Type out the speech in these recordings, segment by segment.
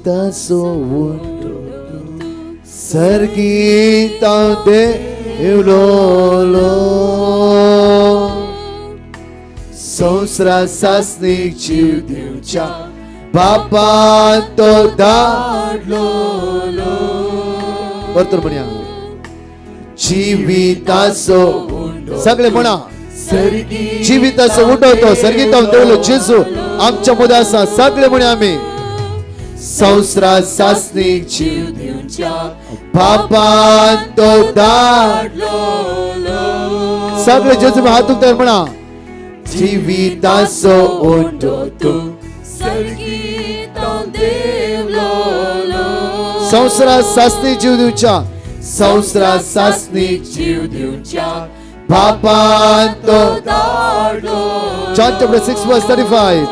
जिविताचो उंडो सर्गीता देवलोलो संवसारा सासणीक जीव दिवच्या बापान तो धाडलोलो. परतून म्हणया जिविताचो सगळे म्हणा जिविताचो उंडो तो सर्गीता देवलो जेजू आमच्या मदें आसा. सगळे म्हणे आमी संवसारा सासणीक जीव दिवच्या बापान तो धाडलोलो. सगळे जेजू हात उक्तार म्हणा जिविताचो उंडो तूं सर्गीता देवलोलो संवसारा सासणीक जीव दिवच्या संवसारा सासणीक जीव दिवच्या बापान तो धाडलो. John chapter 6 verse 35.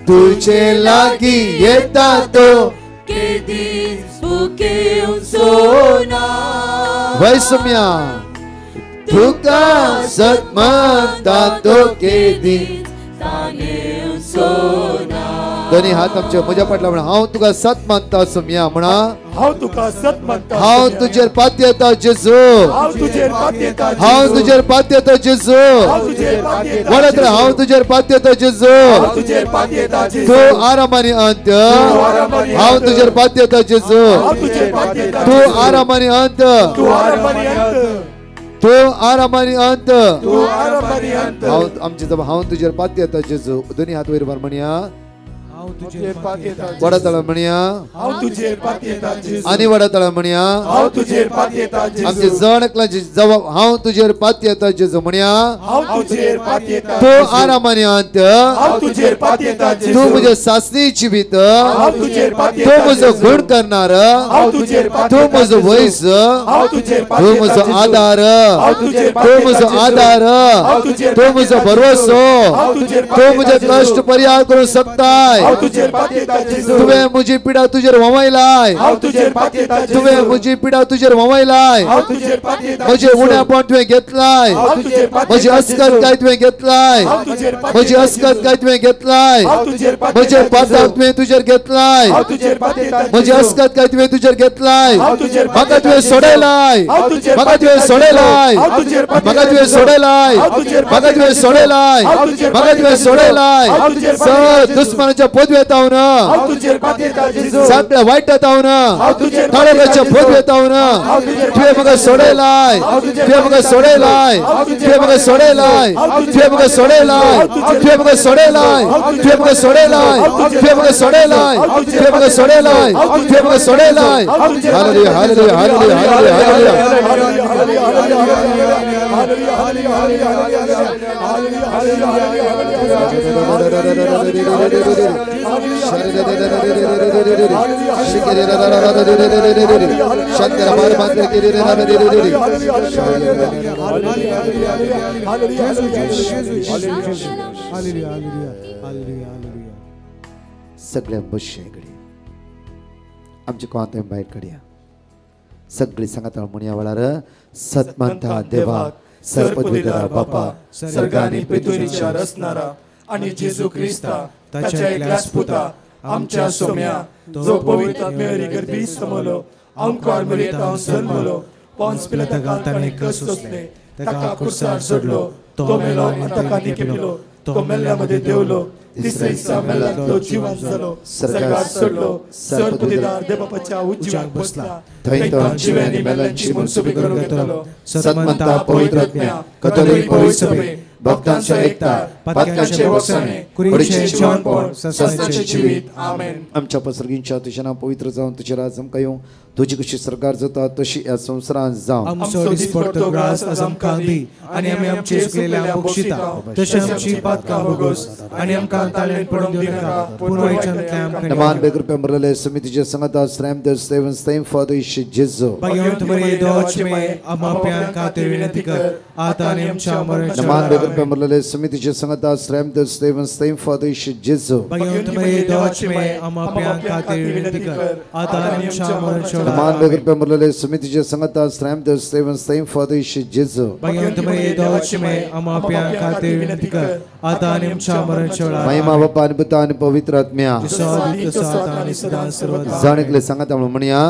तुझे लागी येता तो केदीच भुकेवन सोना वैसम्या तुका सत मानता तो केदीच तानेवन सोना. दोन्ही हात आमचे म्हज्या फाटल्या म्हणा हांव तुका सत मानता सोम्या म्हणा हांव तुका सत मानता हांव तुजेर पातयेता जेजू हांव तुजेर पातयेता हांव तुजेर पातयेता जेजू हांव तुजेर पातयेता म्हणत हांव तुजेर पातयेता जेजू हांव तुजेर पातयेता जेजू तूं आराम आनी अंत हांव तुजेर पातयेता जेजू हांव तुजेर पातयेता तूं आराम आनी अंत तूं आराम आनी अंत तूं आराम आनी अंत तूं आराम आनी अंत. हांव आमचे जबाब हांव तुजेर पातयेता जेजू. दोन्ही हात वयर मार म्हणया वडा तळा म्हणया हांव तुजेर पातयेता जेजू आनी वडा तळा म्हणया हांव तुजेर पातयेता जेजू. आमचे जण एकल्याची जबाब हांव तुजेर पातयेता जेजू म्हणया हांव तुजेर पातयेता तूं आराम आनी अंत हांव तुजेर पातयेता जेजू तूं म्हज्या सासणी जिवीत हांव तुजेर पातयेता तूं म्हजो गुण करणार हांव तुजेर तूं म्हजो वैज हांव तुजेर तूं म्हजो आदार हांव तुजेर तूं म्हजो आदार हांव तुजेर तूं म्हजो भरवसो हांव तुजेर तूं म्हजे कश्ट परिहार करूंक शकताय. तुजेर पातयेता जेजू तुवें म्हजी पिडा तुजेर व्हांवयलाय हांव तुजेर पातयेता जेजू तुवें म्हजी पिडा तुजेर व्हांवयलाय हांव तुजेर पातयेता म्हजें उणेपण तुवें घेतलाय हांव तुजेर म्हजी अस्कत काय तुवें घेतलाय हांव तुजेर म्हजी अस्कत काय तुवें घेतलाय हांव तुजेर म्हजें पातक तुवें तुजेर घेतलाय हांव तुजेर पातयेता म्हजी अस्कत काय तुवें तुजेर घेतलाय. हांव तुजेर म्हाका तुवें सोडयलाय हांव तुजेर म्हाका तुवें सोडयलाय हांव तुजेर म्हाका तुवें सोडयलाय हांव तुजेर म्हाका तुवें सोडयलाय हांव तुजेर म्हाका तुवें सोडयलाय. हांव तुजेर सर दुस्मनाच्या पदवेत हांव हांव तुजेर पातयेता जेजू सगळ्या वायटात हांव हांव तुजेर काळोखाच्या पदवेत हांव तुवें म्हाका सोडयलाय तुवें म्हाका सोडयलाय तुवें म्हाका सोडयलाय तुवें म्हाका सोडयलाय तुवें म्हाका सोडयलाय तुवें म्हाका सोडयलाय तुवें म्हाका सोडयलाय तुवें म्हाका सोडयलाय तुवें म्हाका सोडयलाय. Hallelujah hallelujah hallelujah hallelujah hallelujah. सगळ्या बशे घडी आमचे कोणात भायर काडया. सगळी सांगात म्हणया वेळार सतमानता देवा सर्वपदवीधरा बापा सर्गानी पृथ्वीच्या रचणारा आणि जेजू ख्रिस्ता ताच्या एकल्याच पुता आमच्या सोम्या जो पवित्र आत्म्यावरी गर्भी समलो आमकार मरियेंत जल्मलो पोन्स पिलाता ताणें कश्ट सोंसले ताका कुर्सार सोडलो तो मेलो आनी ताका निकेपिलो तो मेल्ल्या मदें देंवलो तिसऱ्या दिसा मेल्ल्यांतलो जिवन जालो सर्गार चडलो सर्वपदवीधर देवबापाच्या उजव्याक बसला थंय तो जिव्यांनी मेल्ल्यांची मनसुबी करूंक येतलो. सतमंता पवित्र आत्म्या कथोलीक पवित्र सभे भक्तांचो एकता पातकांचे वसणे कुडीचें जिवनपण सस्नाचें जिवीत. आमेन. आमच्या पसरगींच्या तुझ्या नांव पवित्र जावन तुजें राज आमकां येवं तुजी कशी सरकार जाता तशी ह्या संवसारांत जावं. आमचो दिसपडतो ग्रास आज आमकां दी आनी आमी आमचे चुकलेल्यांक बक्षिता तशें आमची पातकां भोगोस आनी आमकां ताळेन पडूंक दिनाका पूण वायटांतल्यान आमकां नमान बेकृपे मरलेले समितीचे संगता श्रेम देव सेवन सेम फादर ईश जेजू भगवंत मरिये देवाची माये आम्हा पाप्यां खातीर विनंती कर आता आनी आमच्या मरणाच्या नमान वेळार. कृपा मरलेले समितीचे संगता श्रेम स्तेवन स्तेम फादर जेजू मान कृपा मरलेले समितीचे संगता श्रेम स्तेवन स्तेम फादर जेजू महिमा बापा आणि पुता आणि पवित्र आत्म्या जाणिकले सांगता म्हणून म्हणया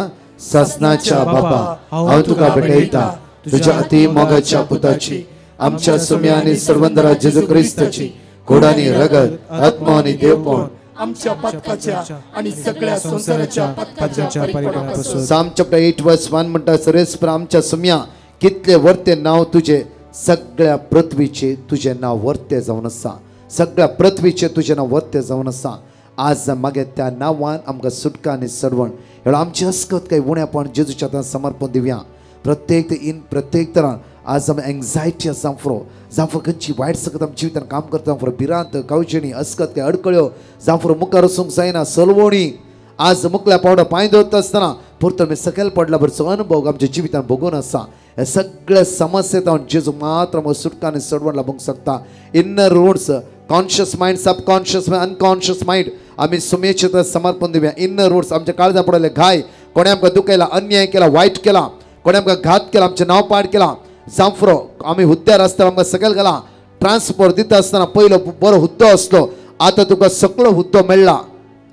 सासनाच्या बापा हांव तुका भेटयता तुझ्या अति मोगाच्या पुताची आमच्या सुम्या आणि सर्वंदरा जेजू क्रिस्ताची कोडानी रगत आत्मा आणि देवपण आमच्या पातकाच्या आणि सगळ्या संसाराच्या पातकाच्या परिणामापासून. साम चॅप्टर 8 वर्स 1 म्हणता सरेस्पर आमच्या सुम्या कितले वर्ते नाव तुझे सगळ्या पृथ्वीचे तुझे नाव वर्ते जावन आसा. सगळ्या पृथ्वीचे तुझे नाव वर्ते जावन आसा. आज मागीर त्या नांवान आमकां सुटका आनी सडवण हेळ आमची हसकत काय उणेपण जेजूच्या हातान समर्पण दिवया. प्रत्येक इन प्रत्येक तरान आज आमी एंग्जायटी आसा जावं जावं खंयची वायट सकत आमच्या जिवितान काम करता जावं भिरांत कावचेणी असकत काय अडकळ्यो जावं मुखार वचूंक जायना सलवणी आज मुकल्या पावडा पांय दवरता आसतना परतून आमी सकयल पडला बरचो अनुभव आमच्या जिवितान भोगून आसा. ह्या सगळ्या समस्येत हांव जेजू मात्र आमकां सुटका आनी सडवण लाबूंक शकता. Inner roots conscious mind subconscious mind unconscious mind आमी सुमेचे तर समर्पण दिवया. इनर रूट्स आमच्या काळजा पडले घाय कोणें आमकां दुखयला अन्याय केला वायट केला कोणें आमकां घात केला आमचें नांव पाड केला जांफरो आमी हुद्द्यार आसतना आमकां सकयल घाला ट्रान्सफर दिता आसतना पयलो बरो हुद्दो आसलो आतां तुका सकलो हुद्दो मेळ्ळा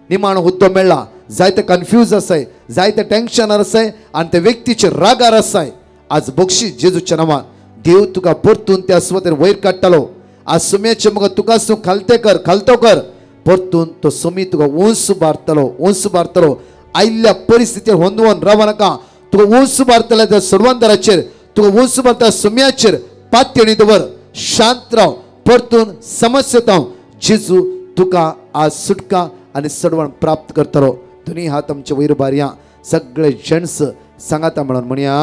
निमाणो हुद्दो मेळ्ळा. जायते कन्फ्यूज आसाय जायते टेन्शनार आसाय आनी ते व्यक्तीचे रागार आसाय. आज बक्षीस जेजूच्या नांवान देव तुका परतून त्या सुवातेर वयर काडटलो. आज सुम्याचे मुखार तुका तूं खालते कर खालतो कर परतून तो सुमी तुका उंच उबारतलो उंच उबारतलो. आयिल्ल्या परिस्थितीर होंदवून राव नाका. तुका उंच उबारतले त्या सर्वंदराचेर तुका उंच उबारता सुम्याचेर पातयणी दवर शांत राव परतून समस्येत हांव जेजू तुका आज सुटका आनी सडवण प्राप्त करतलो. दोनी हात आमचे वयर उबारया. सगळे जेंट्स सांगाता म्हणून म्हणया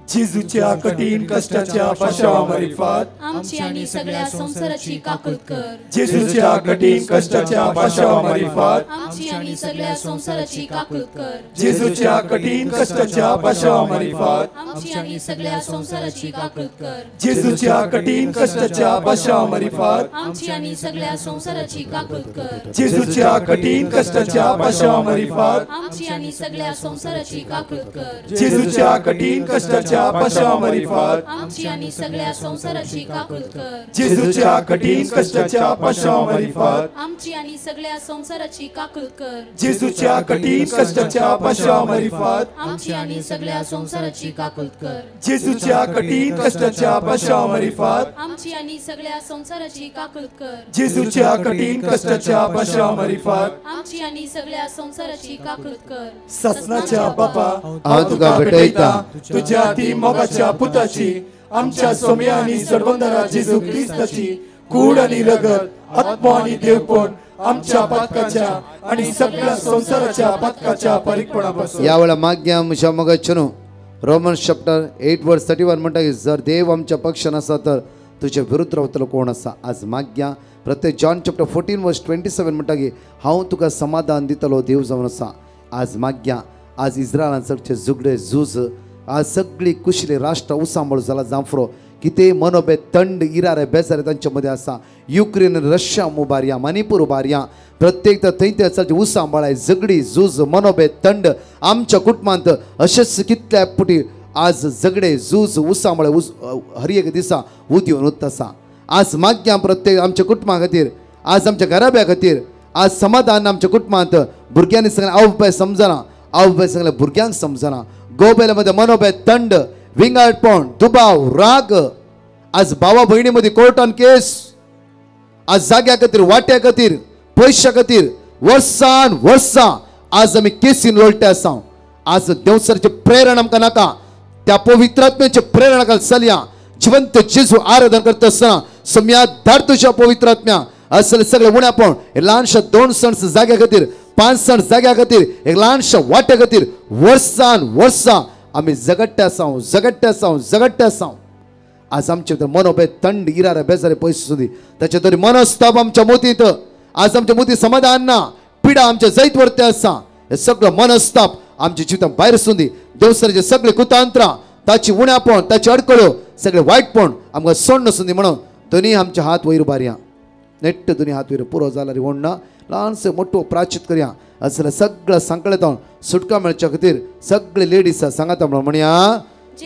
जेजूच्या कठीण कष्टाच्या पाशावा मारिफात आमची आणि सगळ्या संसाराची काकूत कर. जेजूच्या कठीण कष्टाच्या पाशावा मारिफात आमची आणि सगळ्या संसाराची काकूत कर. जेजूच्या कठीण कष्टाच्या पाशावा मारिफात आमची आणि सगळ्या संसाराची काकूत कर. जेजूच्या कठीण कष्टाच्या पाशावा मारिफात आमची आणि सगळ्या संसाराची काकूत कर. जेजूच्या कठीण कष्टाच्या पाशावा मारिफात आमची आणि सगळ्या संसाराची काकूत कर. जेजूच्या कठीण कष्टाच्या आमची आणि सगळ्या संसाराची काकूत कर. जेजूच्या कठीण कष्टाच्या पाशावा मारिफात आमची आणि सगळ्या संसाराची काकूत कर. जेजूच्या कठीण कष्टाच्या पाशावा मारिफात आमची आणि सगळ्या संसाराची काकूत कर. जेजूच्या कठीण कष्टाच्या पाशावा मारिफात आमची आणि सगळ्या संसाराची काकूत कर. जेजूच्या कठीण कष्टाच्या पाशावा मारिफात आमची आणि सगळ्या संसाराची काकूत कर. ससनाच्या बापा हांव तुका भेटयता तुझ्या अति मोगाच्या पुताची आमच्या सोम्या आणि सडवंदरा जेजू क्रिस्ताची कूड आणि रगत आत्मा आणि देवपण आमच्या पातकाच्या आणि सगळ्या संसाराच्या पातकाच्या परिपणापासून. या वेळा माग्या म्हज्या मोगाचें रोमन्स चॅप्टर 8 वर्स 31 म्हणटा की जर देव आमच्या पक्षान आसा तर तुजे विरुद्ध रावतलो कोण आसा. आज माग्या प्रत्येक जॉन चॅप्टर 14 वर्स 27 म्हणटा की हांव तुका समाधान दितलो देव जावन आसा. आज माग्या आज इस्रायलान सगळे झुगडे झूज आज सगळी कुशली राष्ट्र उसांबळ जाला जांफरो कितें मनोबे थंड इरारे बेजारे तांचे मदें आसा. युक्रेन रशिया उबारया मणिपूर उबारया प्रत्येक थंय थंय चलचे उसांबळाय झगडी झूज मनोबे थंड आमच्या कुटुंबांत अशेंच कितल्या पुटी आज झगडे झूज उसांबळे हर एक दिसा उदयोन उरता आसा. आज माग्या प्रत्येक आमच्या कुटुंबा खातीर आज आमच्या घराब्या खातीर आज समाधान आमच्या कुटुंबांत भुरग्यांनी सगळें आवय बापाय समजना आवय बापाय सगळ्या भुरग्यांक समजना गोबेल्या मध्ये मनोबे थंड विंगाडपण दुबाव राग आज भावा भयणी मध्ये कोर्टान केस आज जाग्या खातीर वाट्या खातीर पयशा खातीर वर्सान वर्सां आज आमी केसीन लोळटे आसा. आज देवसराचे प्रेरण आमकां नाका त्या पवित्रात्म्याचे प्रेरणा खाल चलया. जिवंत जेजू आराधन करता आसतना सम्या धाड तुज्या पवित्रात्म्या असले सगळे उण्यापण ल्हानशा 2 सण जाग्या खातीर 5 सण जाग्या खातीर एक ल्हानशा वाट्या खातीर वर्सान वर्सां आमी झगडटे आसा झगडटे आसा झगडटे आसा. आज आमचे भितर मनोबे थंड इरारे बेजारे पयस सुदी ताचे तरी मनस्ताप आमच्या मोतींत आज आमच्या मोती समाधान ना पिडा आमच्या जैत वरते आसा. हे सगळं मनस्ताप आमच्या जिवितां भायर सुंदी देवसराचे सगळे कुतांत्रां ताची उण्यापण ताची अडकळ्यो सगळे वायटपण आमकां सोडण सुंदी म्हणून दोन्ही आमचे हात वयर उबारया, नेट्ट दोन्ही हात वयर पुरो जाल्यार ओडना ल्हानसो मोटो प्राचित करया. असले सगळं संकळतावन सुटका मेळच्या खातीर सगळे लेडीज सांगाता म्हणून म्हणया,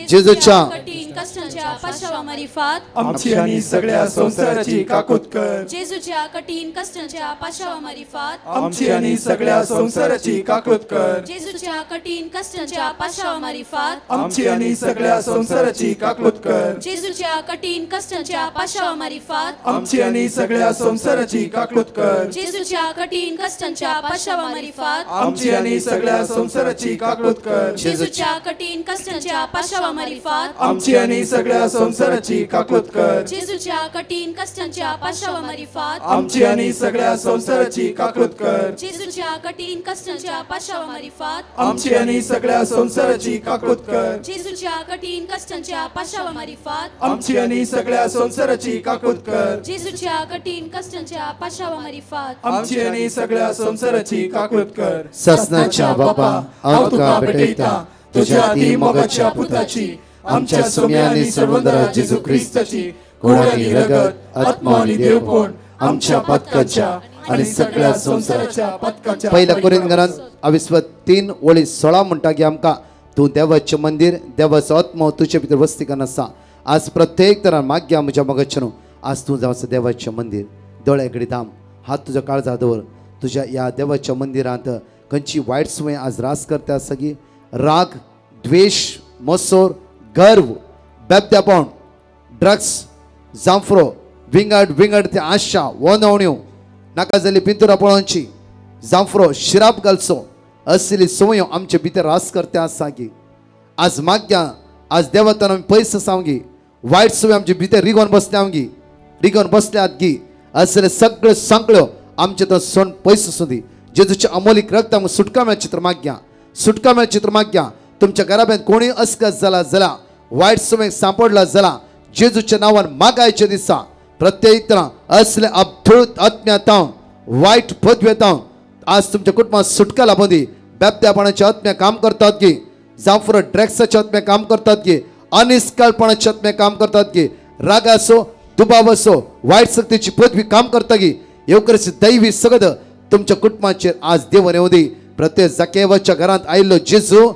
जेजूच्या कठीण कष्टांच्या पाशावा मारिफात आमची आणि सगळ्या संसाराची काकूत कर. जेजूच्या कठीण कष्टांच्या पाशावा मारिफात आमची आणि सगळ्या संसाराची काकूत कर. जेजूच्या कठीण कष्टांच्या पाशावा मारिफात आमची आणि सगळ्या संसाराची काकूत कर. जेजूच्या कठीण कष्टांच्या पाशावा मारिफात आमची आणि सगळ्या संसाराची काकूत कर. जेजूच्या कठीण कष्टांच्या पाशावा मारिफात आमची आणि सगळ्या संसाराची काकूत कर. जेजूच्या कठीण कष्टांच्या पाशावा मारिफात आमची आणि सगळ्या संसाराची काकूत कर. जेजूच्या कठीण कष्टांच्या पाशावा मारिफात आमची आणि सगळ्या संसाराची काकूत कर. जेजूच्या कठीण कष्टांच्या पाशावा मारिफात आमची आणि सगळ्या संसाराची काकूत कर. जेजूच्या कठीण कष्टांच्या पाशावा मारिफात आमची आणि सगळ्या संसाराची काकूत कर. जेजूच्या कठीण कष्टांच्या पाशावा मारिफात आमची आणि सगळ्या संसाराची काकूत कर. ससनाच्या बापा, हांव तुका भेटयता तुझ्या अति मोगाच्या पुताची, आमच्या सोम्या आणि सर्वंदरा जेजू क्रिस्ताची गोड आणि रगत, आत्मा आणि देवपण आमच्या पातकाच्या आणि सगळ्या संसाराच्या पातकाच्या. पहिल्या कोरिंथकरांत अविस्वत 3:16 म्हणटा की आमकां तूं देवाचें मंदीर, देवाचो आत्मो तुजे भितर वस्ती करून आसा. आज प्रत्येक तरान माग्या म्हज्या मोगाचें न्हू, आज तूं जावचो देवाचें मंदीर. दोळे घडी दाम, हात तुज्या काळजा दवर. तुज्या ह्या देवाच्या मंदिरांत खंयची वायट संवय आज रास करता सगळी, राग, द्वेष, मसोर, गर्व, बेबद्यापण, ड्रग्स, जांफरो, विंगड विंगड ते आशा वनवण्यो, नाका जाल्ली पिंतुरां पळोवची, जांफरो शिराप घालचो, असली संवयो आमचे भितर रास करते आसा की आज माग्या आज देवतान आमी पयस आसा गी, वायट संवय आमचे भितर रिगोवन बसल्या गी, रिगोवन बसल्यात गी, असले सगळे सांकळ्यो आमचे तो सण पयस आसूं दी. जेजूचे अमोलीक रक्त आमकां सुटका मेळची तर माग्या, सुटका मेळची तर माग्या. तुमच्या घराब्यांत कोणी अस्कस जाला जाला, वायट संवय सांपडला जाला, जेजूच्या नांवान मागायचे दिसा प्रत्येक तरा असले अब्धूत आत्म्या तावन, वायट पदवे तावन आज तुमच्या कुटुंबात सुटका लाभूं दी. बेबद्यापणाच्या आत्म्या काम करतात की, जांफरो ड्रग्साच्या आत्म्या काम करतात की, अनिस्काळपणाच्या आत्म्या काम करतात की, रागाचो, दुबावाचो, वायट शक्तीची पदवी काम करता की, येवकरची दैवी सगद तुमच्या कुटुंबाचेर आज देवन येवं दी. प्रत्येक जाकेवाच्या घरांत आयिल्लो जेजू,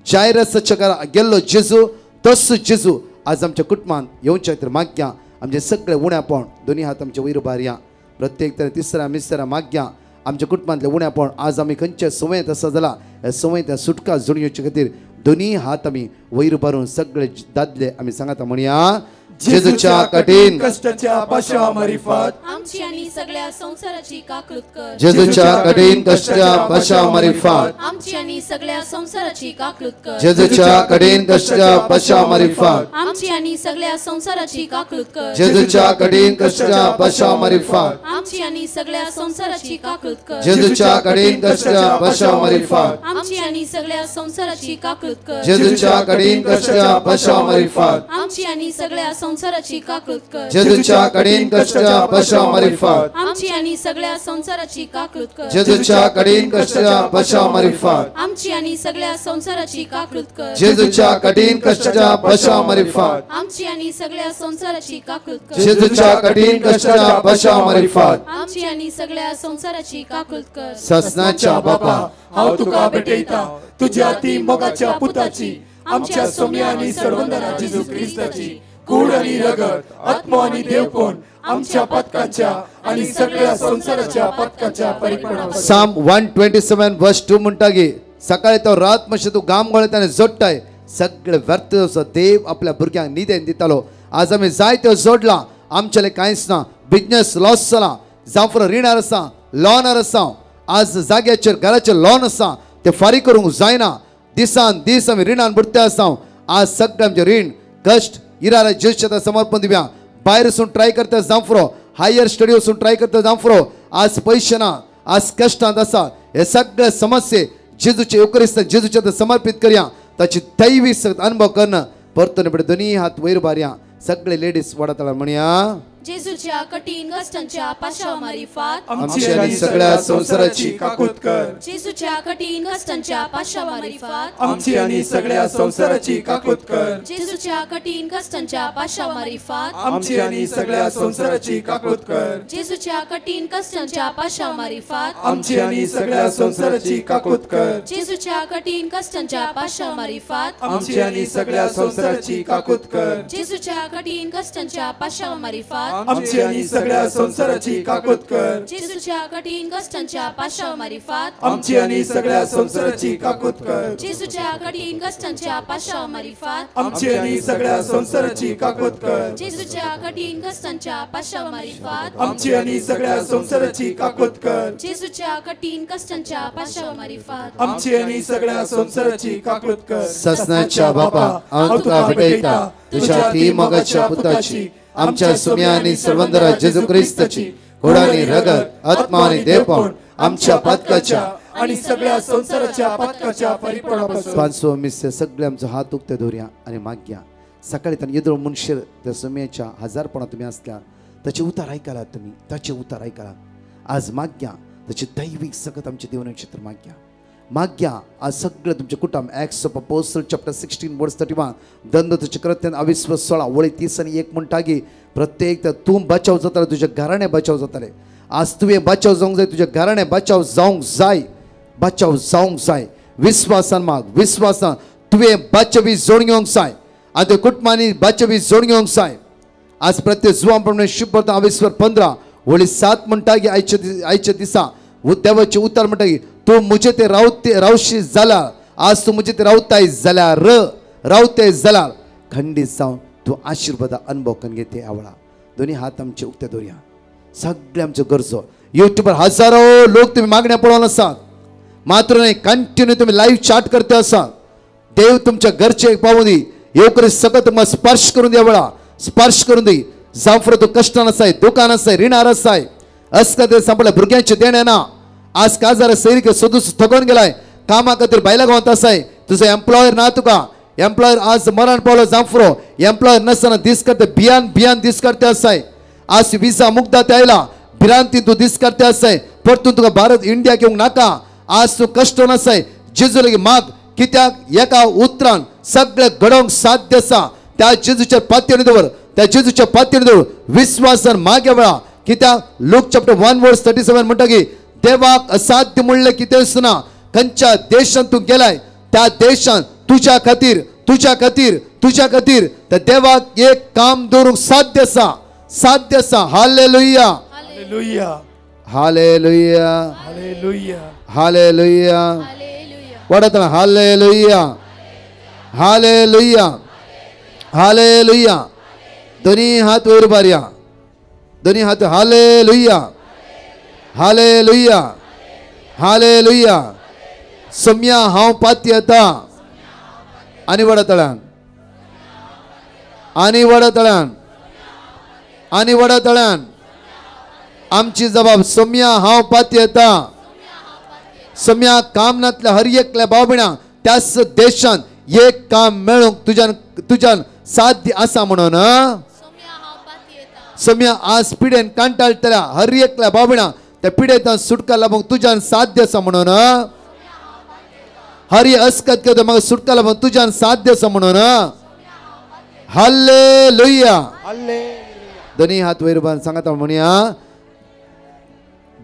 जायरसाच्या घरांत गेल्लो जेजू, तस जेजू आज आमच्या कुटुंबांत येवच्या खातीर माग्या. आमचे सगळे उण्यापण दोन्ही हात आमचे वयर उबारया. प्रत्येक तरे तिसऱ्या मिसऱ्या माग्या आमच्या कुटुंबांतले उण्यापण आज आमी खंयच्या संवयेंत आसा जाला, ह्या संवयेंत सुटका जोडून येवचे खातीर दोन्ही हात आमी वयर उबारून सगळे दादले आमी सांगाता म्हणया, जेजूच्या कठीण कष्टाच्या पाशावा मारिफात आमची आणि सगळ्या संसाराची काकूत कर. जेजूच्या कठीण कष्टाच्या पाशावा मारिफात आमची आणि सगळ्या संसाराची काकूत कर. जेजूच्या कठीण कष्टाच्या पाशावा मारिफात आमची आणि सगळ्या संसाराची काकूत कर. जेजूच्या कठीण कष्टाच्या पाशावा मारिफात आमची आणि सगळ्या संसाराची काकूत कर. जेजूच्या कठीण कष्टाच्या पाशावा मारिफात आमची आणि सगळ्या संसाराची काकूत कर. जेजूच्या कठीण कष्टाच्या पाशावा मारिफात आमची आणि सगळ्या संसाराची काकूत कर. जेजूच्या कठीण कष्टाच्या पाशावा मारिफात आमची आणि सगळ्या संसाराची काकूत कर. जेजूच्या कठीण कष्टाच्या पाशावा मारिफात आमची आणि सगळ्या संसाराची काकूत कर. जेजूच्या कठीण कष्टाच्या पाशावा मारिफात आमची आणि सगळ्या संसाराची काकूत कर. जेजूच्या कठीण कष्टाच्या पाशावा मारिफात आमची आणि सगळ्या संसाराची काकूत कर. ससनाच्या बापा, हांव तुका भेटयता तुझ्या अति मोगाच्या पुताची, आमच्या सोम्या आणि सर्वंदरा जेजू क्रिस्ताची कूड आणि रगत, आत्मा आणि देवपण आमच्या पातकाच्या आणि सगळ्या संसाराच्या पातकाच्या परिपणावर. साम 127:2 म्हणटा की सकाळी तो रात मातशें तूं गाम गळयता आनी जोडटाय, सगळे व्यर्थ देव आपल्या भुरग्यांक निदेन दितालो. आज आमी जायत्यो जोडला, आमच्याले कांयच ना, बिजनेस लॉस जाला, जावं रिणार आसा, लॉनार आसा, आज जाग्याचेर घराचेर लॉन आसा ते फारीक करूंक जायना, दिसान दीस आमी रिणान बुडते आसा. आज सगळें आमचें रीण कश्ट इरारा जेजूच्या समर्पण दिवया. भायर वचून ट्राय करता जांफरो, हायर स्टडी वचून ट्राय करता जांफरो, आज पयशे ना, आज कश्टांत आसा. हे सगळे समस्ये जेजूचे येवकरिस्त जेजूच्या समर्पीत करया, ताची दैवी अनुभव करणं. परतून दोन्ही हात वयर उबारया. सगळे लेडीज वडाताळा म्हणया, जेजूच्या कठीण कष्टांच्या पाशावा मारिफात आमची आनी सगळ्या संवसाराची काकूत कर. जेजूच्या कठीण कष्टांच्या पाशावा मारिफात आमची आनी सगळ्या संवसाराची काकूत कर. जेजूच्या कठीण कष्टांच्या पाशावा मारिफात आमची आनी सगळ्या संवसाराची काकूत कर. जेजूच्या कठीण कष्टांच्या पाशावा मारिफात आमची आनी सगळ्या संवसाराची काकूत कर. जेजूच्या कठीण कष्टांच्या पाशावा मारिफात आमची आनी सगळ्या संवसाराची काकूत कर. जेजूच्या कठीण कष्टांच्या पाशावा मारिफात आमची आनी सगळ्या संवसाराची काकूत कर. जेजूच्या कठीण कष्टांच्या पाशावा मारिफात आमची आनी सगळ्या संवसाराची काकूत कर. जेजूच्या कठीण कष्टांच्या पाशावा मारिफात आमची आनी सगळ्या संवसाराची काकूत कर. जेजूच्या कठीण कष्टांच्या पाशावा मारिफात आमची आनी सगळ्या संवसाराची काकूत कर. जेजूच्या कठीण कष्टांच्या पाशावा मारिफात आमची आनी सगळ्या संवसाराची काकूत कर. ससनाच्या बापा, हांव तुका भेटयता तुझ्या ती मोगाच्या पुताची, आमच्या सुम्या आनी सर्वंदरा जेजू क्रिस्ताची घोडानी रगत, आत्मा आनी देवपण आमच्या पातकाच्या आणि सगळ्या संवसाराच्या पातकाच्या परिपणापासून. 500 मिस्य सगळे आमचो हात उक्ते दवरया आनी मागया. सकाळी ताणें येदोळ मनशेर त्या सुम्याच्या हजारपणा तुमी आसल्या ताचे उतार आयकलात, तुमी ताचे उतार आयकलात. आज मागया ताचे दैवीक सकत आमचे देवनक्षेत्र मागया मागया. आज सगळें तुमचें कुटुंब Acts of Apostle chapter 16 verse 31 दंड तुजे कृत्यान अविस्वास 16 वळी 30 आनी 1 म्हणटा की प्रत्येक तूं बचाव जाताले, तुज्या घराणें बचाव जाताले. आज तुवें बचाव जावंक जाय, तुज्या घराणें बचाव जावंक जाय, बचाव जावंक जाय. विस्वासान माग, विस्वासान तुवें बचावी जोड घेवंक जाय आनी तुज्या कुटुंबांनी बचावी जोड घेवंक जाय. आज प्रत्येक जुवां प्रमाणे शुभ्र अविस्वर 15 वळी 7 म्हणटा की आयच्या दिसा देवाचें उतर म्हणटा की तूं म्हजे ते रावते रावशी जाला, आज तूं म्हजे ते रावताय जाल्यार रावते जाल्यार खंडीत जावन तूं आशिर्वादा अनुभव करून घेते. आवळा दोन्ही हात आमचे उक्ते दवरया. सगळे आमच्यो गरजो युट्यूबार हजारो लोक तुमी मागण्या पळोवन आसात, मात्र न्हय कंटिन्यू तुमी लायव्ह चाट करते आसात. देव तुमच्या घरचे पावूं दी, येवकरी सकत तुमकां स्पर्श करून दी, वेळा स्पर्श करून दी. जावं तूं कश्टान आसाय, दुकान आसाय, रिणार आसाय, अस्कते सांपडल्या भुरग्यांचें देणें ना, आज काजार सैरिक सोदूस थकोन गेलाय, कामा खातीर बायला गांवांत आसाय, तुजो एम्प्लॉयर ना तुका, एम्प्लॉयर आज मरण पावलो जांफरो, एम्प्लॉयर नासतना दीस करते भियान भियान दीस करते आसाय. आज विजा मुग्धा ते आयला भिरांतीन तूं दीस करते आसाय, परतून तुका भारत इंडिया घेवंक नाका. आज तूं कश्ट आसाय, जेजू लागीं माग, कित्याक एका उतरान सगळें घडोवंक साध्य आसा. त्या जेजूच्या पातयेन दवर, त्या जेजूच्या पातयेन दवर विस्वासान मागे वेळा. कित्याक लूक चॅप्टर 1 वर्स 37 म्हणटा की देवाक असाध्य म्हणलें कितेंच ना. खंयच्या देशांत तूं गेलाय त्या देशांत तुज्या खातीर तुज्या खातीर तुज्या खातीर त्या देवाक एक काम दवरूंक साध्य आसा, साध्य आसा. Hallelujah, hallelujah, hallelujah, hallelujah, hallelujah. वडतना hallelujah, hallelujah, hallelujah. दोन्ही हात वयर उबारया, दोन्ही हात. Hallelujah, hallelujah, hallelujah. सम्या हांव पाती येता आनी वडतळ्यान आनी वडतळ्यान आनी वडतळ्यान आमची जबाब सम्या हांव पाती येता. सम्या काम नातल्या हर एकल्या भाव भयणा त्याच देशान एक काम मेळूंक तुज्यान तुज्यान साध्य आसा म्हणून. सम्या आज पिडेन कांटाळटल्या हर एकल्या भाव भयणा त्या पिडेंतल्यान सुटका लाभूंक तुज्यान साध्य आसा म्हणून. हरी अस्कत करता म्हाका सुटका लाभूंक तुज्यान साध्य आसा म्हणून. हालेलुया. दोन्ही हात वयर उबारून सांगता म्हणया,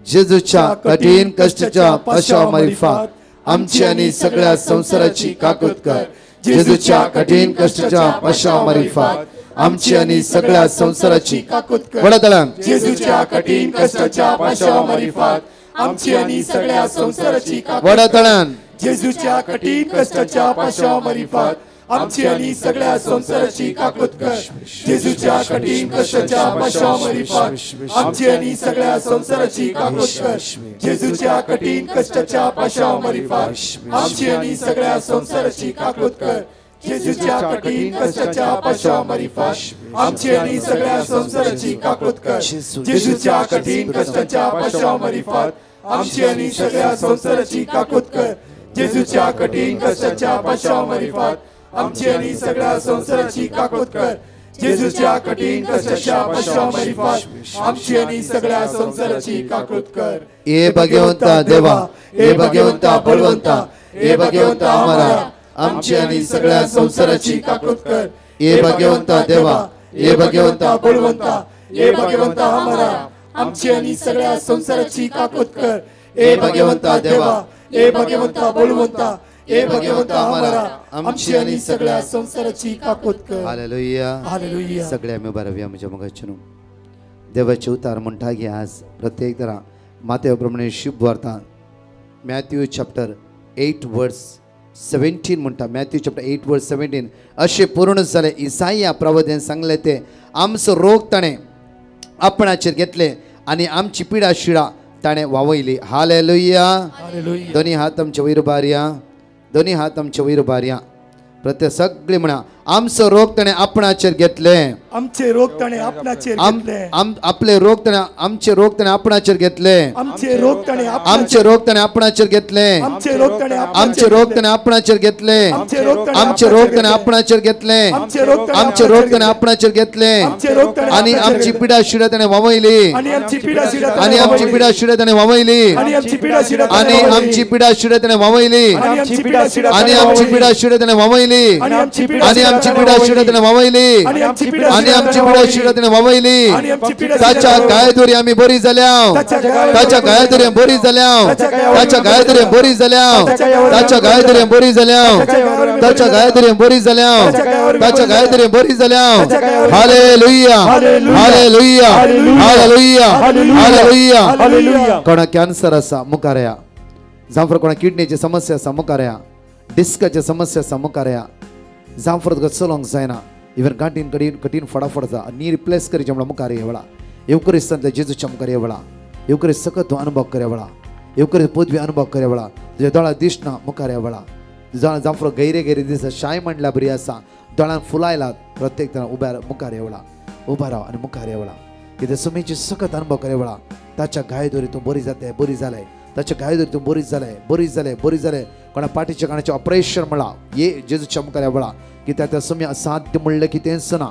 जेजूच्या कठीण कश्टाच्या पाशावा मारिफात आमची आनी सगळ्या संवसाराची काकूत कर. जेजूच्या कठीण कश्टाच्या पाशावा मारिफात आमची आनी सगळ्या संवसाराची काकूत कर. वडतळ्यान जेजूच्या कठीण कश्टाच्या पाशावा मारिफात आमची आनी सगळ्या संवसाराची काकूत कर. वडतळ्यान जेजूच्या कठीण कश्टाच्या पाशावा मारिफात आमची आनी सगळ्या संवसाराची काकूत कर. जेजूच्या कठीण कश्टाच्या पाशावा मारिफात आमची आनी सगळ्या संवसाराची काकूत कर. जेजूच्या कठीण कश्टाच्या पाशावा मारिफात आमची आनी सगळ्या संवसाराची काकूत कर. जेजूच्या कठीण कश्टाच्या पाशावा मारिफात आमची आनी सगळ्या संवसाराची काकूत कर. जेजूच्या कठीण कश्टाच्या पाशावा मारिफात आमची आनी सगळ्या संवसाराची काकूत कर. जेजूच्या कठीण कश्टाच्या पाशावा मारिफात आमची आनी सगळ्या संवसाराची काकूत कर. जेजूच्या कठीण कष्टाच्या पश्चात आमची आणि सगळ्या संसाराची काकळूत कर. ए भगवंता देवा, ए भगवंता बळवंता, ए भगवंता आम्हाला आमची आणि सगळ्या संसाराची काकळूत कर. ए भगवंता देवा, ए भगवंता बळवंता, ए भगवंता आम्हाला आमची आणि सगळ्या संसाराची काकळूत कर. ए भगवंता देवा, ए भगवंता बळवंता, ए भगवंता आम्हाला आमची आणि सगळ्या संसाराची काकूत कर. Hallelujah, hallelujah. सगळे आम्ही बरावी आमच्या मगाचनो देवाचे उतार म्हणटा की आज प्रत्येक तरा मातेप्रमाणे शुभ वार्ता मॅथ्यू चॅप्टर 8 वर्स 17 म्हणटा. मॅथ्यू चॅप्टर 8 वर्स 17 असे पूर्ण जाले इसाया प्रवाद्यान सांगले ते आमचो रोग ताणें आपणाचेर घेतले आनी आमची पिडा शिडा ताणें वावयली. हालेलुया. दोन्ही हात आमचे वयर बारया, दोन्ही हात आमचे वयर बारया. प्रत्येक सगळे म्हणा आमचो रोग ताणें आपणाचेर घेतले, आमचे रोग ताणें आपणाचेर घेतले, आपले रोग ताणें आमचे रोग ताणें आपणाचेर घेतले, आमचे रोग ताणें आमचे रोग ताणें आपणाचेर घेतले, आमचे रोग ताणें आमचे रोग ताणें आपणाचेर घेतले, आमचे रोग ताणें आपणाचेर घेतले, आमचे रोग ताणें आपणाचेर घेतले आनी आमची पिडा शिडा ताणें वावयली, आणि आमची पिडा शिडा आनी आमची पिडा शिडा ताणें वावयली, आणि आमची पिडा शिडा आनी आमची पिडा शिडा ताणें वावयली, आणि आनी आमची पिडा शिडा ताणें वावयली, आणि आमची पिडा शिडा ताणें वावयली, आणि आनी आमची पिडा शिडा ताणें वावयली. ताच्या गायदोरी आमी बरी जाल्या, ताच्या गायदोरी बरी जाल्या, ताच्या गायदोरी बरी जाल्या, ताच्या गायदोरी बरी जाल्या, ताच्या गायदोरी बरी जाल्या, ताच्या गायदोरी बरी जाल्या. Hallelujah, hallelujah, hallelujah, hallelujah. कोणा कॅन्सर आसा मुखार या, जांव कोणा किडनीची समस्या आसा मुखार या, डिस्काची समस्या आसा मुखार या, जांव तुका चलोवंक जायना, इवन गांठीन कठीण कठीण फटाफट जा, नी रिप्लेस करीचे म्हणल्यार मुखार ये वेळा, येवकरिस्तांतल्या जेजूच्या मुखार ये वेळा, येवकरी सकत तूं अनुभव करे वेळा, येवकरी पदवी अनुभव करे वेळा, तुज्या दोळ्या दिसना मुखार ये वेळा, जांव गैरे गैरे दिसता शाय म्हणल्यार बरी आसा, दोळ्यान फुलायला प्रत्येक जाण उब्या मुखार ये वेळा, उबा राव आनी मुखार ये वेळा, कितें सुमेची सकत अनुभव करे वेळा, ताच्या गायदोरी तूं बरी जाताय, बरी जालें, ताच्या गायदोरी तूं बरी जालें, बरी जालें, बरी जालें. कोणा पाटीच्या काणाचें ऑपरेशन म्हणलां ये जेजूच्या मुखार या वेळा, कित्याक त्या सुम्या साध्य म्हणलें कितेंच ना,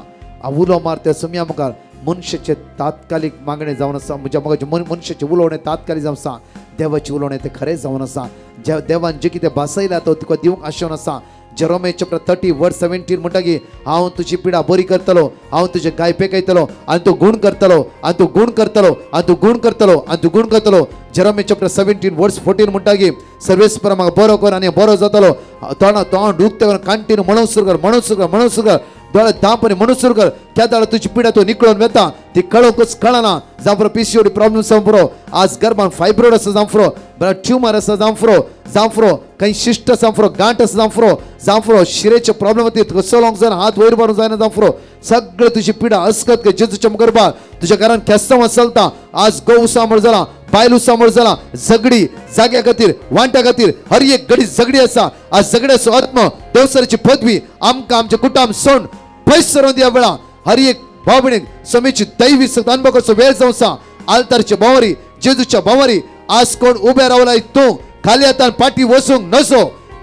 उलो मार त्या सुम्या मुखार मनशाचें तात्कालीक मागणें जावन आसा, म्हज्या मुखार मनशाचें उलोवणें तात्कालीक जावन आसा, देवाचें उलोवणें तें खरें जावन आसा, ज्या देवान जें कितें भासयलां तो तुका दिवंक आशेवन आसा. जेरोमे चॅप्टर 30 वर्स 17 म्हणटा की हांव तुजी पिडा बरी करतलो, हांव तुजे गाय पेकयतलो आनी तूं गूण करतलो, आनी तूं गूण करतलो, आनी तूं गूण करतलो, आनी तूं गूण करतलो. जेरोमे चॅप्टर 17 वर्स 14 म्हणटा की सर्वेस्पर म्हाका बरो कर आनी बरो जातलो. तोंडा तोंड दुखता कर, कंटिन्यू म्हणून सुरू कर, म्हणून सुरू कर, म्हणून सुरू कर, दोळे धांप आनी म्हणून सुरू कर, त्या दाळ तुजी पिडा तूं निकळून वेता, ती कळोवंकच कळना. जावं पुरो पीसीओडी प्रॉब्लम जावं पुरो, आज गर्भान फायब्रॉइड आसा जावं पुरो, बरं ट्युमर आसा जावं पुरो, जावं पुरो काही शिश्ट जावं पुरो, गांठ आसा जावं पुरो, जावं पुरो शिरेचे प्रॉब्लम ती तुका चलोवंक जायना, हात वयर मारूंक जायना जावं पुरो, सगळें तुजी पिडा अस्कत जेजूच्या मुखार बार. तुज्या घरान खेस्तांव चलता, आज गोव सांबळ जाला, बायल सांबळ जाला, झगडी जाग्या खातीर वांट्या खातीर हर एक घडी झगडी आसा. आज झगड्याचो आत्म देवसराची पदवी आमकां आमच्या कुटुंब सोड पयस सरून दिया वेळा. हर एक भाव भयणीक समेची दैवी सक्त अनुभव करचो वेळ जावन आसा. आल्तारच्या भोंवरी जेजूच्या भोंवरी आज कोण उबे रावलाय तूं खाली हातान पाटी वचूंक नसो,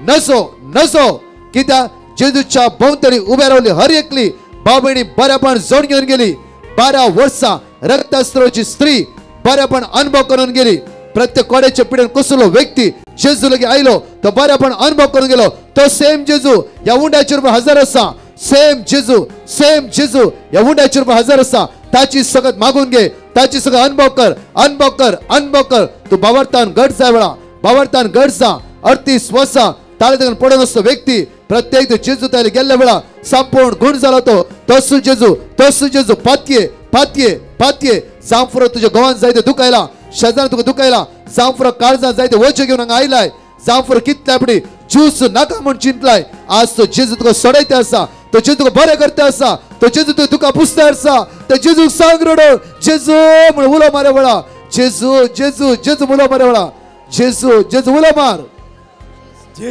नसो, नसो, कित्याक जेजूच्या भोंवतणी उबे रावली हर एकली भाव भयणी बऱ्यापण जोड घेवन गेली. 12 वर्सां रक्तस्रावाची स्त्री बऱ्यापण अनुभव करून गेली. प्रत्येक कोड्याच्या पिडेन कसलो व्यक्ती जेजू लगे आयलो तो बऱ्यापण अनुभव करून गेलो. तो सेम जेजू ह्या उंड्याचेर हजार आसा, सेम जेजू, सेम जेजू ह्या उंड्याचेर हजार आसा. ताची सगळं मागून घे, ताची सगळं अनुभव कर, अनुभव कर, अनुभव कर. तू बावरतान घट जाय वेळा, बावरतान घट जा. 38 वर्सां ताळे पडून असतो व्यक्ती प्रत्येक जेजू तायले गेल्ल्या वेळा संपूर्ण गुण झाला तो तसो जेजू, तसो जेजू. पातये पातये पातये जांफुरो तुझ्या गोवान जाय ते दुखायला, शेजान तुका दुखायला, जांफुरो काळजान जाय ते वचो घेवन हांगा आयलाय, जांफुरो कितल्या पडी ज्यूस नाका म्हूण चिंतलाय. आज तो जेजू तुका सोडयते आसा, तो जेजू तुका बरें करता आसा, तो जेजू तुका पुसता आसा. तो जेजूक सांग रडो जेजू म्हण उलो मारे वेळा, जेजू जेजू जेजू उलो मारे वेळा, जेजू जेजू उलो मार,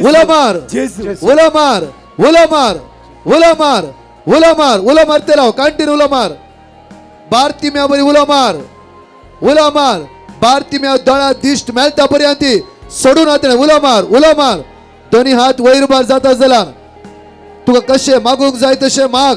उलो मार, उलो मार, उलो मार, उलो मार, उलो मार, उलो मारते राव, कंटिन्यू उलो मार. भारती म्या बरी उलो मार, उलो मार. भारती म्या दोळा दिश्ट मेळटा पर्यंत सोडून आतां उलो मार, उलो मार. दोन्ही हात वयर बार जाता जाल्यार तुका कशें मागूंक जाय तशें माग.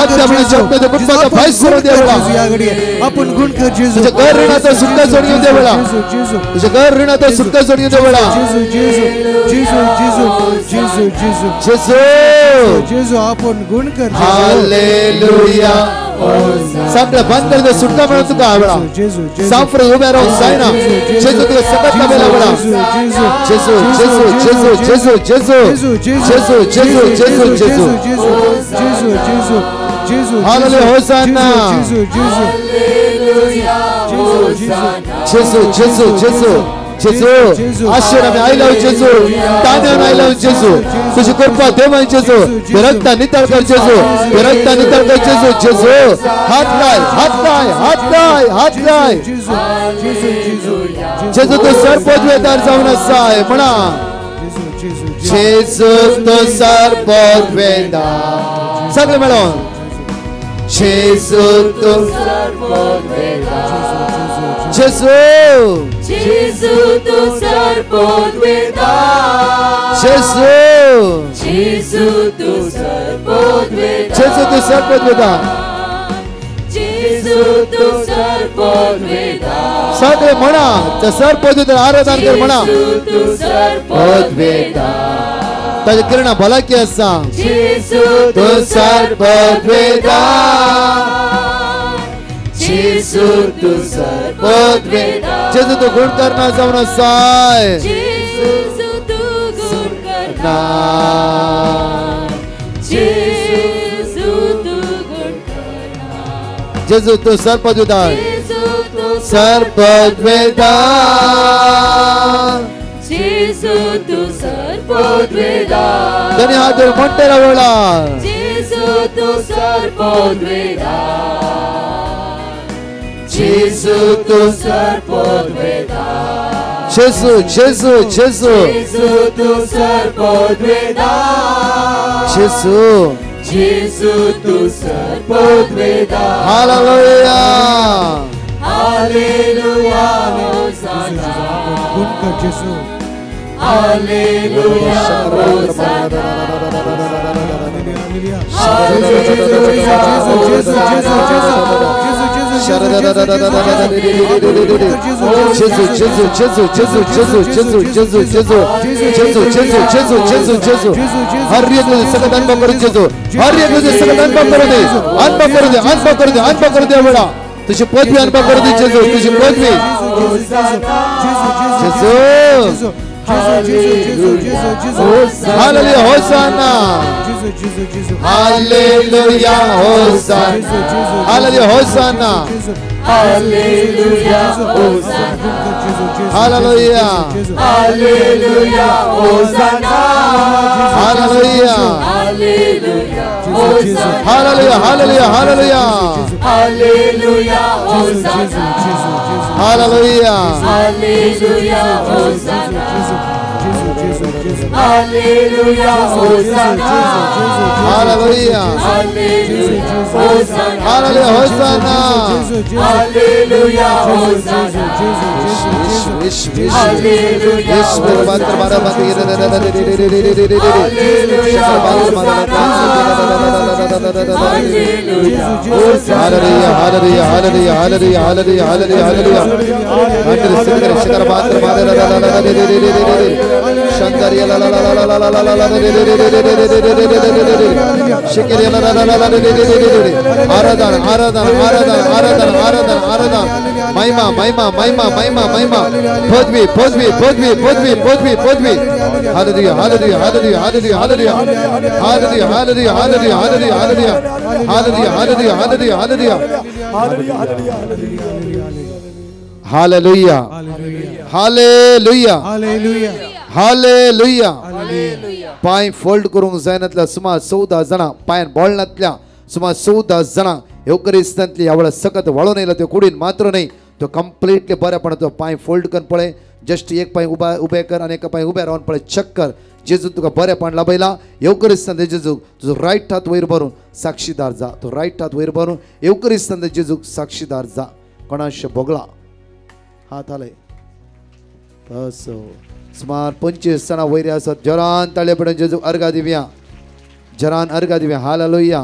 आपण गुण कर जेजू तुझ्या घर ऋणाचा सुटका सोडून दे वेळा तुझ्या घर ऋणाचा सुटका सोडून दे वेळा जेजू जेजू जेजू जेजू जेजू जेजू जेजू जेजू आपण गुण कर हालेलुया सगळं बंद कर दे सुटका मिळून तुका आवडा साफरे उभे राहून जायना जेजू तुझ्या सकत लाभेला वेळा जेजू जेजू जेजू जेजू जेजू जेजू जेजू जेजू जेजू जेजू जेजू जेजू हालेलुया होसाना जेजू जेजू जेजू जेजू जेजू जेजू आश्चर्य I love जेजू तान्यान I love जेजू तुझी कृपा देवान जेजू रक्ता नितळ कर जेजू रक्ता नितळ कर जेजू जेजू हात लाय हात लाय हात लाय हात लाय जेजू तू सर्वपदवेदार जाऊन असाय म्हणा जेजू तू सर्वपदवेदार सगळे मिळून जेजू तू जेजू जेजू तू सर्वपदवेदार जेजू जेजू तू सर्वपदवेदार जेजू तू सर्वपदवेदार जेजू तू सर्वपदवेदार सगळे म्हणा त्या सर्वपदवेदार आराधन कर म्हणा जेजू तू सर्वपदवेदार ताजे किरणा भलाकी आसा जेजू तू सर्वपदवेदार जेजू तू सर्वपदवेदार जेजू तू गुण करना जाऊन असाय जेजू तू गुण करना जेजू तू गुण करना जेजू तू सर्वपदवेदार जेजू तू सर्वपदवेदार जेजू तू सर्वपदवेदार दोन्ही हात धरून म्हणते रावळा जेजू तू सर्वपदवेदार जेजू तू सर्वपदवेदार जेजू जेजू जेजू जेजू तू सर्वपदवेदार जेजू जेजू तू सर्वपदवेदार हालेलुया हालेलुया होसाना गुण कर जेजू हालेलुया होसाना जेजू जेजू जेजू जेजू जेजू जेजू जेजू जेजू जेजू जेजू जेजू जेजू जेजू हर एक सगळं अनुभव करू जेजू हर एक सगळं अनुभव करू दे अनुभव करू दे अनुभव करू दे अनुभव करू दे वेळा तुझी पदवी अनुभव करू दे जेजू तुझी पदवी जेजू hallelujah hosanna hallelujah hosanna hallelujah hosanna hallelujah hosanna hallelujah hallelujah hosanna hallelujah hallelujah hosanna hallelujah hallelujah hallelujah hallelujah hosanna hallelujah hallelujah hosanna hallelujah hosanna hallelujah hallelujah hosanna hallelujah hosanna hallelujah hosanna hallelujah hallelujah hallelujah hallelujah hallelujah hallelujah hallelujah hallelujah आराधन आराधन आराधन आराधन आराधन आराधन महिमा महिमा महिमा महिमा महिमा पदवी पदवी पदवी पदवी पदवी पदवी hallelujah hallelujah hallelujah hallelujah hallelujah hallelujah hallelujah hallelujah hallelujah hallelujah hallelujah hallelujah hallelujah hallelujah hallelujah hallelujah hallelujah. पांय फोल्ड करूंक जायनातल्या सुमार 14 जाणां पांयान बोळनातल्या सुमार 14 जाणां येवकरिस्तांतली ह्या वेळार सकत वाळून येयला त्यो कुडीन मात्र न्हय तो कंप्लिटली बरेपणान तो पांय फोल्ड करून पळय जस्ट एक पांय उबा उबे कर आनी एका पांय उबे रावन पळय चेक कर जेजू तुका बरेपण लाभयला येवकरिस्तांत जेजूक तुजो रायट हात वयर भरून साक्षीदार जा तो रायट हात वयर भरून येवकरिस्तांत जेजूक साक्षीदार जा कोणाशें भोगला हात हालय असो सुमार 25 जाणां वयर आसात जरान ताळे पडून जेजूक अर्घा दिवया जरान अर्घा दिवया हालेलुया.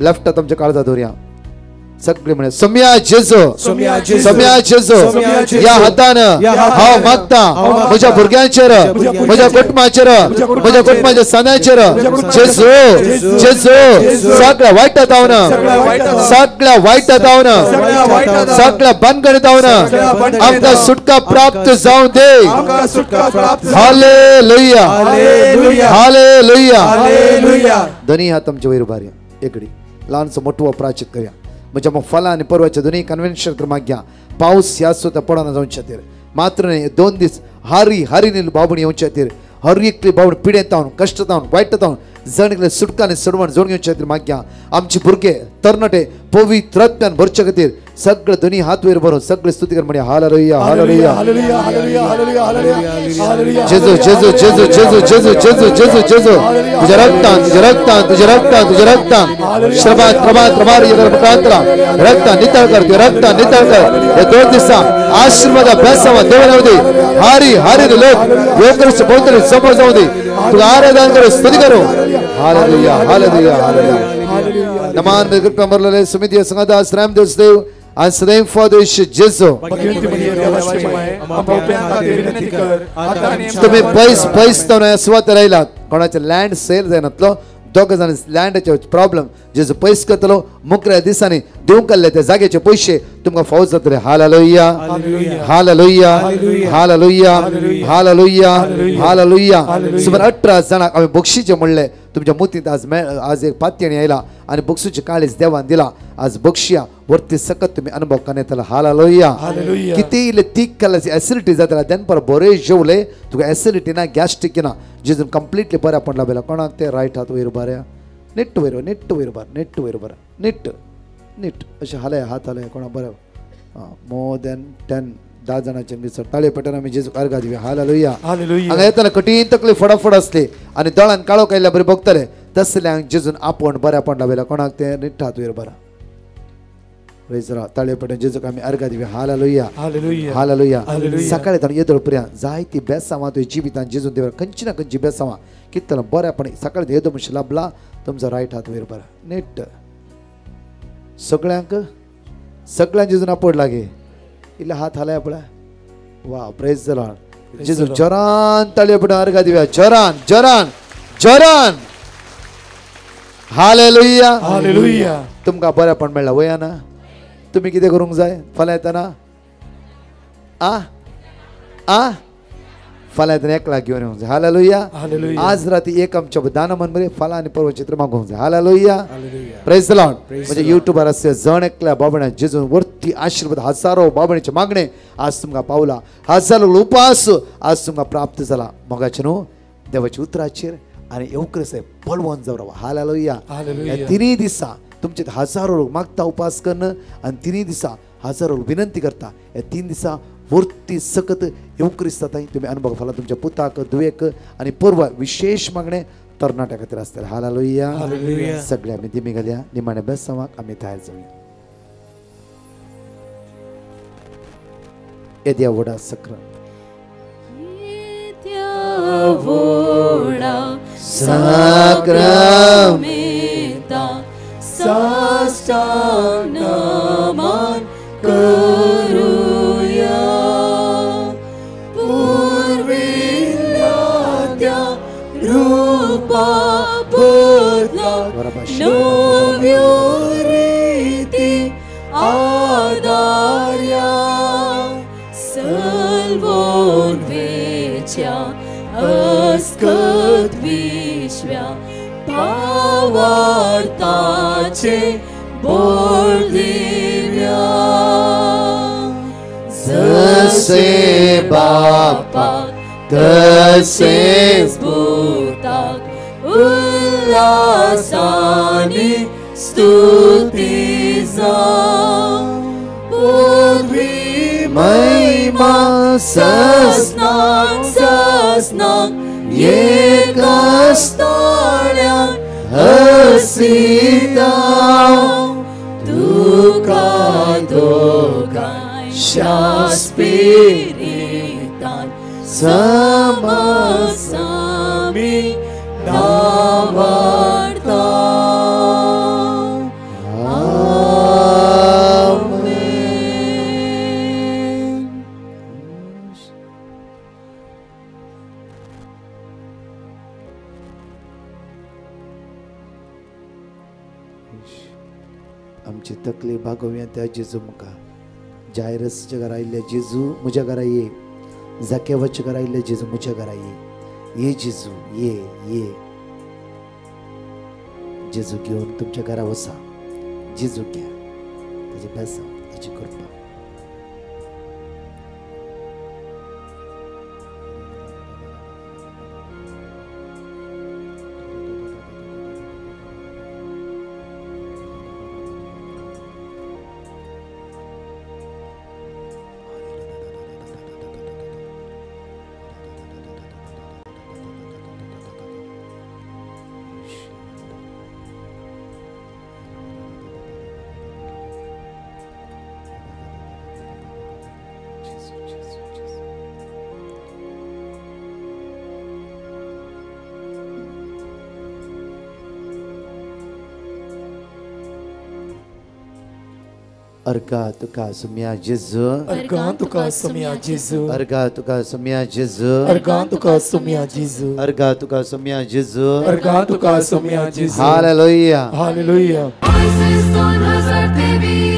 लेफ्ट तुमच्या काळजा दवरया. सगळे म्हणे सोम्या जेजू, सोम्या जेजू, या हातान हांव मागता म्हज्या भुरग्यांचेर, म्हज्या कुटुंबाचेर, म्हज्या कुटुंबाच्या सणाचेर, जेजू जेजू सगळ्या वायट जावन, सगळ्या वायट जावन, सगळ्या भानगडी जावन आमकां सुटका प्राप्त जावं दे. Hallelujah, hallelujah. दोन्ही हात आमचे वयर उबारया. एकडी ल्हानसो मोटवो प्राचित करया. म्हणजे मग फलां आनी परवाच्या दोन्ही कन्व्हेन्शन क्रमांक घ्या. पावस ह्या सुद्दां पडना जावचे खातीर मात्र न्हय, 2 दीस हारी हारीन बाबूण येवचे खातीर, हर एकली बाबूण पिडेंत जावन, कश्ट जावन, वायट जावन जण एकले सुटका आनी सोडवण जोडून घेवचे खातीर मागया. आमचे भुरगे तरणाटे पवित्र आत्म्यान भरचे खातीर सगळे दोन्ही हात वयर भरून सगळे स्तुती कर म्हणया. Hallelujah, hallelujah. जेजू जेजू जेजू जेजू जेजू जेजू जेजू जेजू, तुझ्या रक्तान, तुझ्या रक्तान, तुझ्या रक्तान, तुझ्या रक्तान श्रमा त्रमा त्रमा रक्तान नितळ कर, तुझ्या रक्तान नितळ कर. हे 2 दिसा आशीर्वाद बेसावा देवान दे. हारी हारी लोक योग्य भोवतणी समोर जाऊ दे. तुला आराधन करू, स्तुती करू. Hallelujah, hallelujah, hallelujah. नमान कृपा मरलेले समिती संघदास रामदेव देव आणि सदैव फादर जेजू, तुम्ही पैस पैस तो सुवात राहिलात. कोणाचे लँड सेल जायनातलो, दोग जाण लँडाचे प्रॉब्लेम जेजू पयस करतलो. मुकऱ्या दिसांनी दिवंक काडले त्या जाग्याचे पयशे तुमकां फावो जातले. Hallelujah, hallelujah, hallelujah, hallelujah, hallelujah. सुमार 18 जाणांक हांवें बक्षीचें म्हणलें. तुमच्या मुतींत आज आज एक पातयणी आयला आनी बक्षूचें काळीज देवान दिला. आज बक्षिया वरती सकत तुमी अनुभव करून येतला. हालेलुया. कितें इल्लें तीख खाल्यार एसिडिटी जातला. दनपार बरें जेवले तुका एसिडिटी ना, गॅस्ट्रीक ना, जेजून कंप्लिटली बऱ्या पडला बेला. कोणाक ते रायट हात वयर बऱ्या, नेट्ट वयर, नेट्ट वयर बरें, नेट्ट वयर बरें, नेट्ट नेट अशें हालय हात हालय. कोणा बरें मोर दॅन 10 10 जाणांचे मिसळ ताळे पेटन आमी जेजूक अर्घा दिवया. हालेलुया. हांगा येतना कठीण तकली फटाफट आसली आनी दोळ्यान काळो कायल्या बरी भोगतले तसल्यांक जेजून आपोवन बऱ्या पडला बेला. कोणाक ते नेट्ट हात वयर बरा रेजरा ताळे पेटन जेजूक आमी अर्घा दिवया. Hallelujah, hallelujah. सकाळी ताणें येदोळ पर्यंत जायती बेसांवां तुवें जिवितान जेजून देवा खंयची ना खंयची बेसांवां कितलो बऱ्यापणी सकाळी येदो मनशां लाभला. तुमचो रायट हात वयर बरा नेट सगळ्यांक सगळ्यांक जेजून आपोड लागे. इल्ले हात हालय पळय. वा, प्रेज the Lord. जेजू जोरान ताळयो पडून अर्घा दिवया. जोरान जोरान जोरान. Hallelujah, hallelujah. तुमकां बरेंपण मेळ्ळा वया ना? तुमी कितें करूंक जाय फाल्यां येतना? आ आ फाल्यां येतना एकला घेवन येवंक जाय. हालेलुया. आज राती एक आमच्या दानमन बरे फाल्यां आनी परवा चित्र मागोवंक जाय. हालेलुया, प्रेज the Lord. म्हणजे युट्यूबार आसले जण एकल्या बाबण्या जेजून वरती आशीर्वाद हजारो बाबण्याचे मागणे आज तुमकां पावला. हजारो उपास आज तुमकां प्राप्त जाला. मोगाचें न्हू देवाच्या उतराचेर आनी येवक्रिस्त बळवंत जावन रावा. हालेलुया. तिनूय दिसा तुमचे हजारो लोक मागता उपास कन्न आनी तिनूय दिसा हजारो लोक विनंती करता. ह्या 3 दिसा वरती सकत येवक्रिस्ता ताई तुमी अनुभव फाला तुमच्या पुताक, दुवेक आनी परवा विशेष मागणे तरणाट्या खातीर आसतलें. हालेलुया. सगळे आमी दिमी घालया. निमाणे बेसांवाक आमी तयार जावया. येद्या व्हडा साक्रामेंता साष्टांग नमन करूया. पूर्विल्ल्या त्या रूपा बदला नव्यो रिती आदार्या. सलवोन वेच्या अस्कत विश्व्या पावार्ताचे बोल दिव्या. जसे बापाक तसेच पुताक उल्हासानी स्तुती जावं. पदवी महिमा ससनाक ससनाक एक आसतल्यान हसिता. तुका दोगांच्या स्पिरितान समसामी नावाडता. आमची तकली भागोवया त्या जेजू मुखार. जायरसच्या घरा आयिल्ल्या जेजू म्हज्या घरा ये, जाकेवाच्या घरा आयिल्ल्या जेजू म्हज्या घरा ये, ये जेजू ये ये. जेजू घेवन तुमच्या घरा वसा, जेजू घ्या, ताजे बेसांव, ताची कृपा. अर्गा तुका सुम्या जेजू, अर्गा तुका सुम्या जेजू, अर्गा तुका सुम्या जेजू, अर्गा तुका सुम्या जेजू, अर्गा तुका सुम्या जेजू, अर्गा तुका सुम्या जेजू. Hallelujah, hallelujah. 2023.